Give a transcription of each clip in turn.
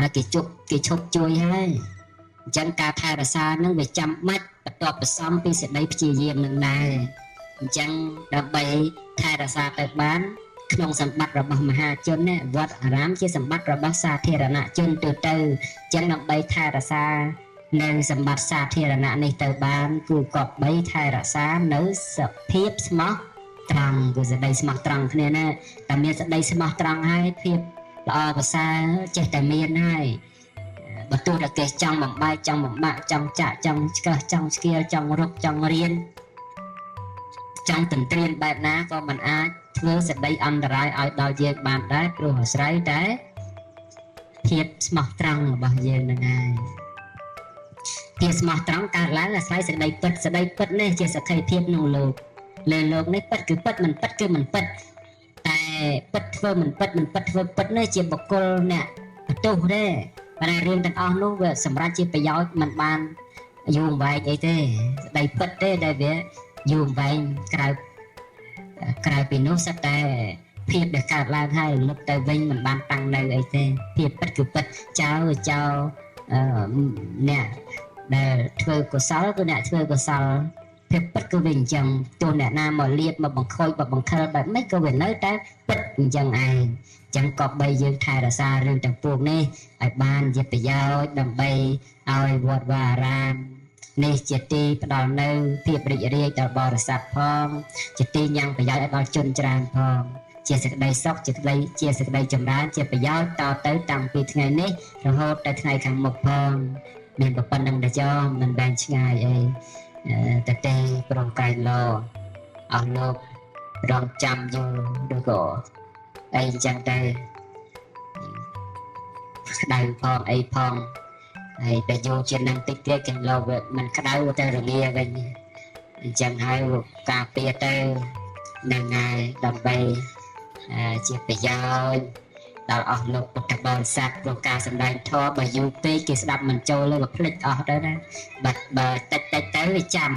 ហើយគេជប់គេឈប់ជួយហើយអញ្ចឹងការថែរក្សានឹងវាចាំបាច់បន្ទាប់បន្សំពីសេចក្តីព្យាយាមនឹងដែរអញ្ចឹងដើម្បីថែរក្សាទៅបានក្នុងសម្បត្តិរបស់មហាជននេះវត្តអារាមជាសម្បត្តិរបស់សាធារណជនទូទៅអញ្ចឹងដើម្បីថែរក្សានៅសម្បត្តិសាធារណៈនេះទៅបានគឺគប្បីថែរក្សានៅសភាពស្មោះត្រង់គឺសេចក្តីស្មោះត្រង់គ្នាណាតែមានសេចក្តីស្មោះត្រង់ហើយភាពល្អប្រសើរចេះតែមានហើយបើទោះតែគេចង់បំបែកចង់បំបាក់ចង់ចាក់ចង់ឆ្កឹះចង់ឆ្កៀលចង់រុកចង់រៀនចង់ទន្ទ្រានបែបណាក៏មិនអាចធ្វើសេចក្តីអន្តរាយឲ្យដល់យើងបានដែរព្រោះអាស្រ័យតែភាពស្មោះត្រង់របស់យើងនឹងហើយភាពស្មោះត្រង់កើតឡើងអាស្រ័យសេចក្តីពិតសេចក្តីពិតនេះជាសក្ខីភាពក្នុងលោកលើលោកនេះពិតគឺពិតមិនពិតគឺមិនពិតតែពិតធ្វើមិនពិតមិនពិតធ្វើពិតនេះជាបុគ្គលអ្នកបន្ទោសទេប៉ុន្តែរឿងទាំងអស់នោះវាសម្រាប់ជាប្រយោជន៍មិនបានយូរអង្វែងអីទេសេចក្តីពិតទេដែលវាយូរអង្វែងក្រៅពីនោះសិតតែភាពដែលកើតឡើងហើយលុបទៅវិញមិនបានតាំងនៅអីទេភាពពិតគឺពិតចោលគឺចោលអ្នកដែលធ្វើកុសលគឺអ្នកធ្វើកុសលភាពពិតគឺវាអញ្ចឹងទោះអ្នកណាមកលៀបមកបង្ខូចមកបង្ខិលបែបម៉េចក៏វានៅតែពិតអញ្ចឹងឯងអញ្ចឹងក៏បីយើងថែរក្សារឿងទាំងពួងនេះឲ្យបានជាប្រយោជន៍ដើម្បីឲ្យវត្តវាអារាមនេះជាទីផ្ដល់នៅភាពរីករាយដល់បរិស័ទផងជាទីញ៉ាំងប្រយោជន៍ឲ្យដល់ជនច្រើនផងជាសេចក្តីសុខជាក្តីជាសេចក្តីចម្រើនជាប្រយោជន៍តទៅតាំងពីថ្ងៃនេះរហូតដល់ថ្ងៃខាងមុខផងមានប៉ុណ្្នឹងដែរចោមិនបែងឆ្ងាយអីតែទេប្រងកែងលោអស់លោករងចាំយូរឬក៏អីអញ្ចឹងទៅក្តៅផងអីផងហើយតែយូរជាងនឹងតិចទៀតចឹងលោវាមិនក្តៅទៅរងាវិញអញ្ចឹងហើយការពារទៅនឹងហើយដើម្បីជាប្រយោជន៍ដល់អស់លោកពុទ្ធបរិស័ទព្រោះការសម្ដែងធម៌បើយូរពេកគេស្ដាប់មិនចូលទេវាភ្លេចអស់ទៅណាបើតិចតិចទៅវាចាំ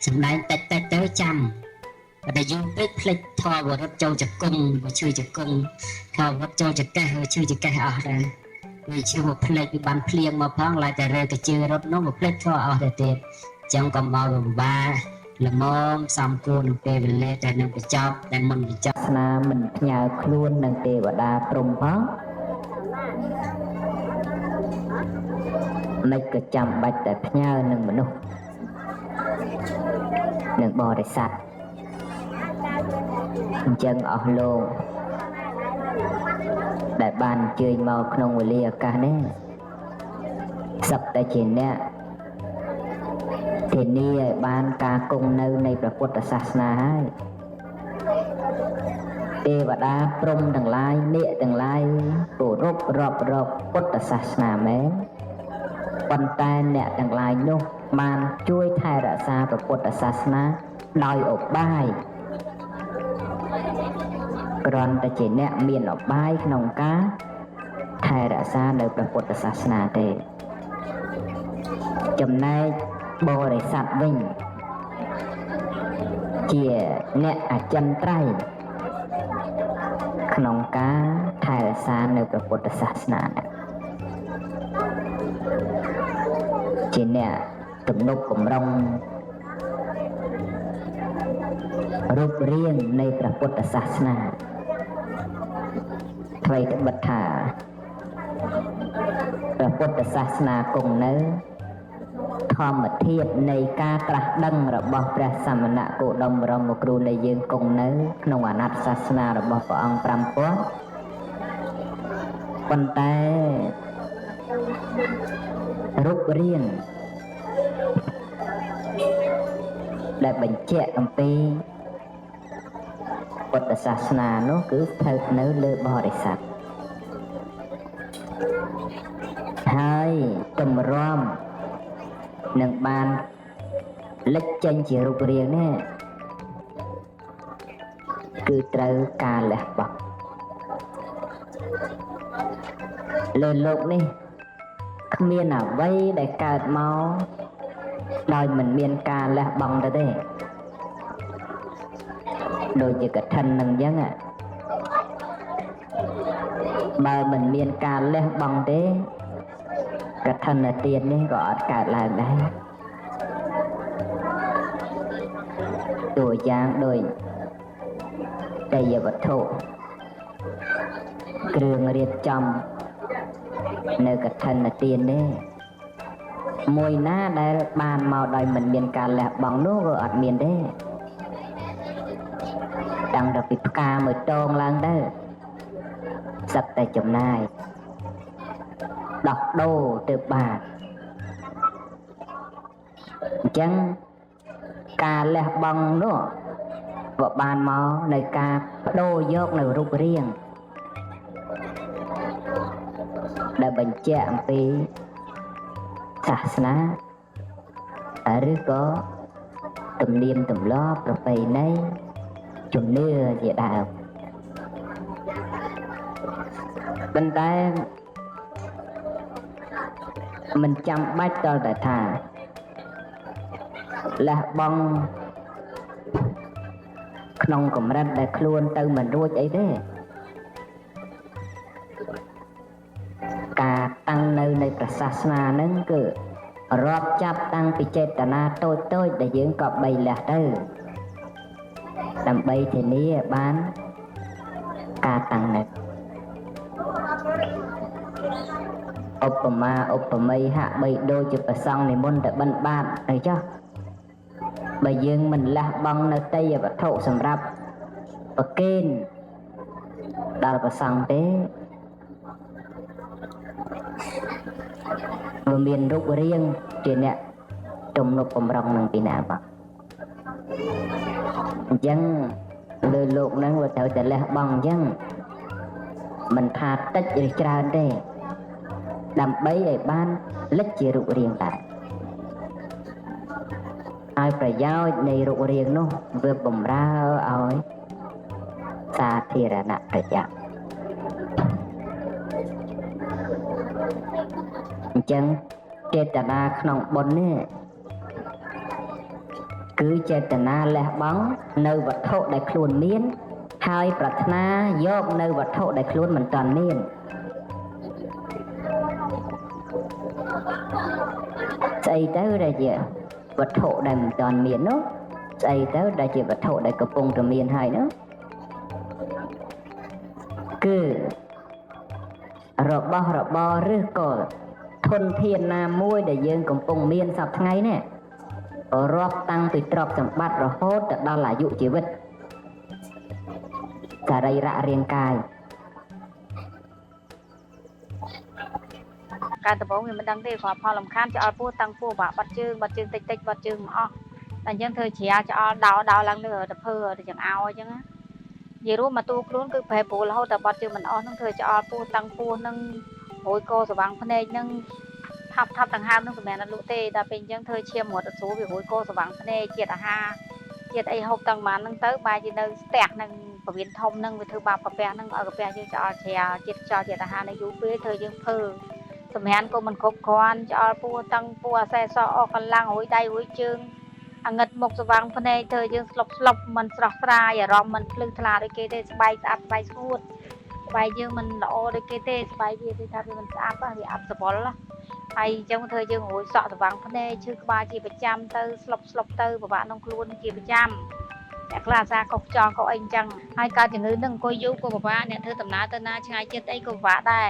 សម្ដែងតិចតិចទៅចាំតែយូរពេកភ្លេចធម៌វរត់ចូលចង្គង់វាឈឺចង្គង់ធម៌វរត់ចូលចកេះវាឈឺចកេះអស់ដែរវាឈឺមកភ្លេចវាបានភ្លៀងមកផងឡើយតែរើកជឿរត់នោះមកភ្លេចធម៌អស់ទៅទៀតអញ្ចឹងកុំឲ្យលំបាកល្មមសំគួរនឹងពេលវេលាតែនឹងបញ្ចប់តែមុនបញ្ចប់ សាសនាមិនផ្ញើខ្លួននឹងទេវតាព្រហ្មផងមិនក៏ចាំបាច់តែផ្ញើនឹងមនុស្សនិងបរិស័ទអញ្ចឹងអស់លោកដែលបានអញ្ជើញមកក្នុងវេលាឱកាសនេះសឹកតែជាអ្នកធានាឲ្យបានការគង់នៅនៃព្រះពុទ្ធសាសនាហើយទេវតាព្រហ្មទាំងឡាយនាគទាំងឡាយគោរពរាប់រកពុទ្ធសាសនាមែនប៉ុន្តែអ្នកទាំងឡាយនោះបានជួយថែរក្សាព្រះពុទ្ធសាសនាដោយឧបាយគ្រាន់តែជាអ្នកមានឧបាយក្នុងការថែរក្សានៅព្រះពុទ្ធសាសនាទេចំណែកបរិស័ទវិញជាអ្នកអចិន្ត្រៃយ៍ក្នុងការថែរក្សានៅព្រះពុទ្ធសាសនានេះជាអ្នកទំនុកបំរុងរូបរាងនៃព្រះពុទ្ធសាសនាថ្វីត្បិតថាព្រះពុទ្ធសាសនាគង់នៅធម្មធាតុនៃការត្រាស់ដឹងរបស់ព្រះសមណគោតមបរមគ្រូនៃយើងគង់នៅក្នុងអាណត្តិសាសនារបស់ព្រះអង្គ5000ប៉ុន្តែរូបរាងដែលបញ្ជាក់អំពីពុទ្ធសាសនានោះគឺស្ថិតនៅលើបរិស័ទហើយទម្រាំនឹងបានលេចចេញជារូបរាងនេះគឺត្រូវការលះបង់លើលោកនេះគ្មានអ្វីដែលកើតមកដោយមិនមានការលះបង់ទៅទេដូចជាកឋិននឹងអញ្ចឹង បើមិនមានការលះបង់ទេកឋិនទាននេះក៏អត់កើតឡើងដែរតួយ៉ាងដូចទេយវត្ថុគ្រឿងរៀបចំនៅកឋិនទាននេះមួយណាដែលបានមកដោយមិនមានការលះបង់នោះក៏អត់មានទេតាំងពីផ្កាមួយតងឡើងទៅសឹកតែចំណាយដោះដូរទៅបានអញ្ចឹងការលះបង់នោះក៏បានមកនៅការបដូរយកនៅរូបរាងដែលបញ្ជាក់អំពីសាសនាឬក៏ទំនៀមទម្លាប់ប្រពៃណីជំនឿជាដើមប៉ុន្តែមិនចាំបាច់ដល់តែថាលះបង់ក្នុងកម្រិតដែលខ្លួនទៅមិនរួចអីទេការតាំងនៅនៃព្រះសាសនានឹងគឺរាប់ចាប់តាំងពីចេតនាតូចតូចដែលយើងក៏បីលះទៅដើម្បីធានាបានការតាំងនៅឧបមាឧបមីហាក់បីដូចជាព្រះសង្ឃនិមន្តទៅបិណ្ឌបាតអីចុះបើយើងមិនលះបង់នៅទេយវត្ថុសម្រាប់ប្រគេនដល់ព្រះសង្ឃទេវាមានរូបរាងជាអ្នកទំនុកបំរុងនឹងពីណាបាទអញ្ចឹងលើលោកហ្នឹងវាត្រូវតែលះបង់អញ្ចឹងមិនថាតិចឬច្រើនទេដើម្បីឲ្យបានលិចជារូបរាងដែរហើយប្រយោជន៍នៃរូបរាងនោះវាបំរើឲ្យសាធារណប្រយោជន៍អញ្ចឹងចេតនាក្នុងបុណ្យនេះគឺចេតនាលះបង់នៅវត្ថុដែលខ្លួនមានហើយប្រាថ្នាយកនៅវត្ថុដែលខ្លួនមិនទាន់មានស្អីទៅដែលជាវត្ថុដែលមិនទាន់មាននោះស្អីទៅដែលជាវត្ថុដែលកំពុងតែមានហើយនោះគឺរបស់របរឬក៏ធនធានណាមួយដែលយើងកំពុងមានសប្តាហ៍ថ្ងៃនេះរាប់តាំងពីទ្រព្យសម្បត្តិរហូតទៅដល់អាយុជីវិតសរីរៈរាងកាយការដំបូងវាមិនដឹងទេគ្រាន់ផលលំខានឆ្អល់ពោះតាំងពោះបាក់បាត់ជើងបាត់ជើងតិចតិចបាត់ជើងមិនអស់តែអញ្ចឹងធ្វើជ្រាឆ្អល់ដោដោឡើងលើទៅភើទៅចង្អោអញ្ចឹងណានិយាយរួមមកតួខ្លួនគឺប្រែប្រួលរហូតតែបាត់ជើងមិនអស់នឹងធ្វើឆ្អល់ពោះតាំងពោះនឹងរួយកស្វាងភ្នែកនឹងថប់ថប់ដង្ហើមនឹងសម្រាប់អត់លក់ទេតែពេលអញ្ចឹងធ្វើឈាមរត់អត់ស្រួលវារួយកស្វាងភ្នែកជាតិអាហារជាតិអីហូបតាំងម៉ាននឹងទៅបែរជានៅស្ទះនឹងពវៀនធំនឹងវាធ្វើបាបកាពះនឹងឲ្យកាពះយើងឆ្អល់ជ្រាជាតិខ្យល់ជាតិអាហារនៅយូរពេលធ្វើយើងភើសម្រានក៏មិនគ្រប់គ្រាន់ឆ្អល់ពោះតាំងពោះអាសេសអស់កម្លាំងរួយដៃរួយជើងអាងឹតមុខស្វាងភ្នែកធ្វើយើងស្លុបស្លុបមិនស្រស់ស្រាយអារម្មណ៍មិនភ្លឺថ្លាដូចគេទេស្បែកស្អាតស្បែកស្ងួតស្បែកយើងមិនល្អដូចគេទេស្បែកវាគេថាវាមិនស្អាតវាអាប់សបល់ហើយអញ្ចឹងធ្វើយើងរួយសក់ស្វាងភ្នែកឈឺក្បាលជាប្រចាំទៅស្លុបស្លុបទៅពិបាកក្នុងខ្លួនជាប្រចាំអ្នកខ្លះអាសាកុសចងកុសអីអញ្ចឹងហើយកើតជំងឺនឹងអង្គុយយូរក៏ពិបាកអ្នកធ្វើដំណើរទៅណាឆ្ងាយចិត្តអីក៏ពិបាកដែរ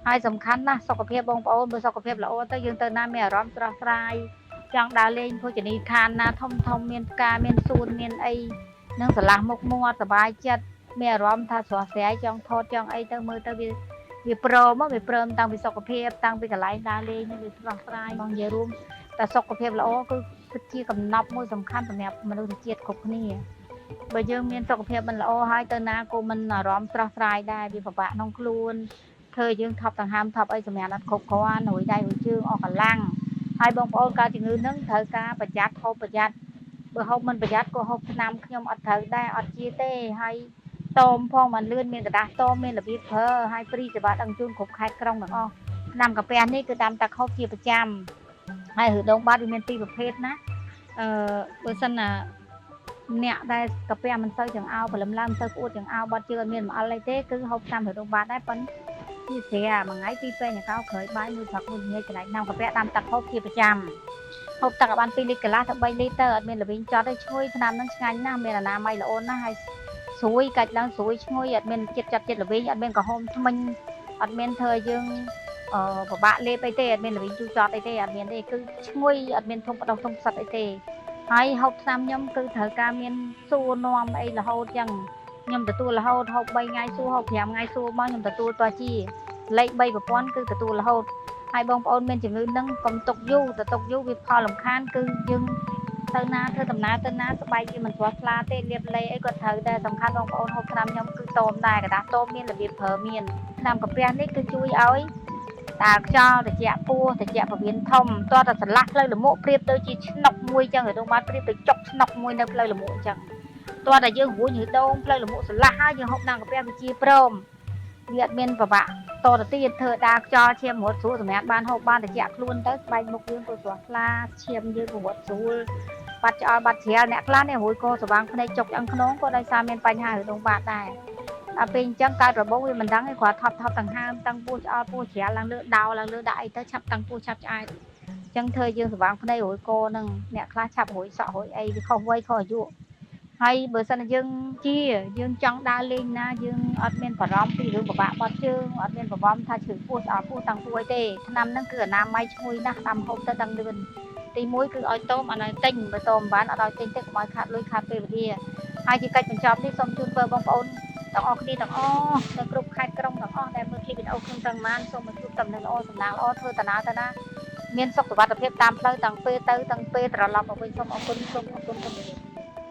ហើយសំខាន់ណាស់សុខភាពបងប្អូនបើសុខភាពល្អទៅយើងទៅណាមានអារម្មណ៍ស្រស់ស្រាយចង់ដើរលេងភោជនីយដ្ឋានណាធំធំមានផ្កាមានសួនមានអីនឹងស្រឡះមុខមាត់សប្បាយចិត្តមានអារម្មណ៍ថាស្រស់ស្រាយចង់ថតចង់អីទៅមើលទៅវាព្រមវាព្រមតាំងពីសុខភាពតាំងពីកន្លែងដើរលេងវាស្រស់ស្រាយបងនិយាយរួមតែសុខភាពល្អគឺពិតជាកំណប់មួយសំខាន់សម្រាប់មនុស្សជាតិគ្រប់គ្នាបើយើងមានសុខភាពមិនល្អហើយទៅណាក៏មិនអារម្មណ៍ស្រស់ស្រាយដែរវាពិបាកក្នុងខ្លួនធ្វើយើងថប់ដង្ហើមថប់អីសម្រាប់អត់គ្រប់គ្រាន់រួយដៃរួយជើងអស់កម្លាំងហើយបងប្អូនកើតជំងឺនឹងត្រូវការប្រយ័ត្នហូបប្រយ័ត្នបើហូបមិនប្រយ័ត្នក៏ហូបថ្នាំខ្ញុំអត់ត្រូវដែរអត់ជាទេហើយតមផងមិនលឿនមានក្រដាសតមមានរបៀបប្រើហើយព្រីសេវាដឹងជូនគ្រប់ខេត្តក្រុងទាំងអស់ថ្នាំកាពះនេះគឺតាមតាខុសជាប្រចាំហើយឬដងបាត់វាមានពីរប្រភេទណាបើសិនណាអ្នកដែលកាពះមិនសូវចង្អោព្រលឹមឡើងមិនសូវក្អួតចង្អោបាត់ជើងអត់មានម្អល់អីទេគឺហូបតាមឬដងបាត់ដែរប៉ុន្តែ ជាស្រាមួយថ្ងៃពីរពេងកោក្រោយបាយមួយព្រឹកមួយល្ងាចកន្លែងណាំកាហ្វេដាំទឹកហូបជាប្រចាំហូបទឹកឲ្យបាន2លីត្រកន្លះទៅ3លីត្រទៅអត់មានល្វីងចត់ទេឈ្ងុយថ្នាំហ្នឹងឆ្ងាញ់ណាស់មានអនាម័យល្អណាស់ហើយស្រួយកាច់ឡើងស្រួយឈ្ងុយអត់មានចិត្តចាត់ចិត្តល្វីងអត់មានក្រហមធ្មេញអត់មានធ្វើឲ្យយើងអឺពិបាកលេបអីទេអត់មានល្វីងជូរចត់អីទេអត់មានទេគឺឈ្ងុយអត់មានធំបដុះធំផ្សិតអីទេហើយហូបថ្នាំខ្ញុំគឺត្រូវការមានសួរនាំអីរហូតចឹងខ្ញុំទទួលរហូតហូប3ថ្ងៃសួរហូប5ថ្ងៃសួរមកខ្ញុំទទួលតោះជាលេខ3ប្រព័ន្ធគឺទទួលរហូតហើយបងប្អូនមានជំងឺនឹងកុំទុកយូរទៅទុកយូរវាផលលំខានគឺយើងទៅណាធ្វើដំណើរទៅណាស្បែកវាមិនស្វាស្លាទេលាបលេអីក៏ត្រូវដែរសំខាន់បងប្អូនហូបថ្នាំខ្ញុំគឺតមដែរกระดาษតមមានរបៀបប្រើមានថ្នាំកាពះនេះគឺជួយឲ្យតាខ្យល់ត្រជាក់ពោះត្រជាក់ពវៀនធំតោះតែស្រឡះផ្លូវលមុខប្រៀបទៅជាឆ្នុកមួយចឹងឲ្យដងបានប្រៀបទៅចុកឆ្នុកមួយនៅផ្លូវលមុខចឹងតោះតែយើងរួញឬដងផ្លូវលមុខស្រឡះហើយយើងហូបថ្នាំកាពះវាជាព្រមវាអត់មានប្របាក់តទៅទៀតធ្វើដាខ្យល់ឈាមរត់ស្រួលសម្រាប់បានហូបបានត្រជាក់ខ្លួនទៅស្បែកមុខយើងក៏ស្រស់ថ្លាឈាមយើងក៏រត់ស្រួលបាត់ឆ្អល់បាត់ជ្រាលអ្នកខ្លះនេះរួយកស្វាងភ្នែកចុកឆ្អឹងខ្នងក៏ដោយសារមានបញ្ហារឿងបាតដែរដល់ពេលអញ្ចឹងកើតរបូតវាមិនដឹងទេគ្រាន់ថប់ថប់ដង្ហើមតាំងពោះឆ្អល់ពោះជ្រាលឡើងលើដោឡើងលើដាក់អីទៅឆាប់តាំងពោះឆាប់ឆ្អែតអញ្ចឹងធ្វើយើងស្វាងភ្នែករួយកនឹងអ្នកខ្លះឆាប់រួយសក់រួយអីវាខុសវ័យខុសអាយុហើយបើសិនជាយើងជាយើងចង់ដើរលេងណាយើងអត់មានបារម្ភពីរឿងពិបាកបត់ជើងអត់មានបារម្ភថាឈឺពោះស្អល់ពោះតាំងពោះអីទេថ្នាំហ្នឹងគឺអនាម័យឈ្ងុយណាស់ដាំហូបទៅដឹងលឿនទី1គឺឲ្យតមអត់ឲ្យទិញបើតមមិនបានអត់ឲ្យទិញទេកុំឲ្យខាតលុយខាតពេលវេលាហើយជាកិច្ចបញ្ចប់នេះសូមជូនពរបងប្អូនទាំងអស់គ្នាទាំងអស់នៅគ្រប់ខេត្តក្រុងទាំងអស់ដែលមើលឃ្លីបវីដេអូខ្ញុំទាំងម៉ានសូមឲ្យជួបតំណែងល្អសំណាងល្អធ្វើតាណាតាណាមានសុខសុវត្ថិភាពតាមផ្លូវតាំងពេលទៅតាំងពេលត្រឡប់មកវិញសូមអរគុណសូមអរគុណសូមជម្រាប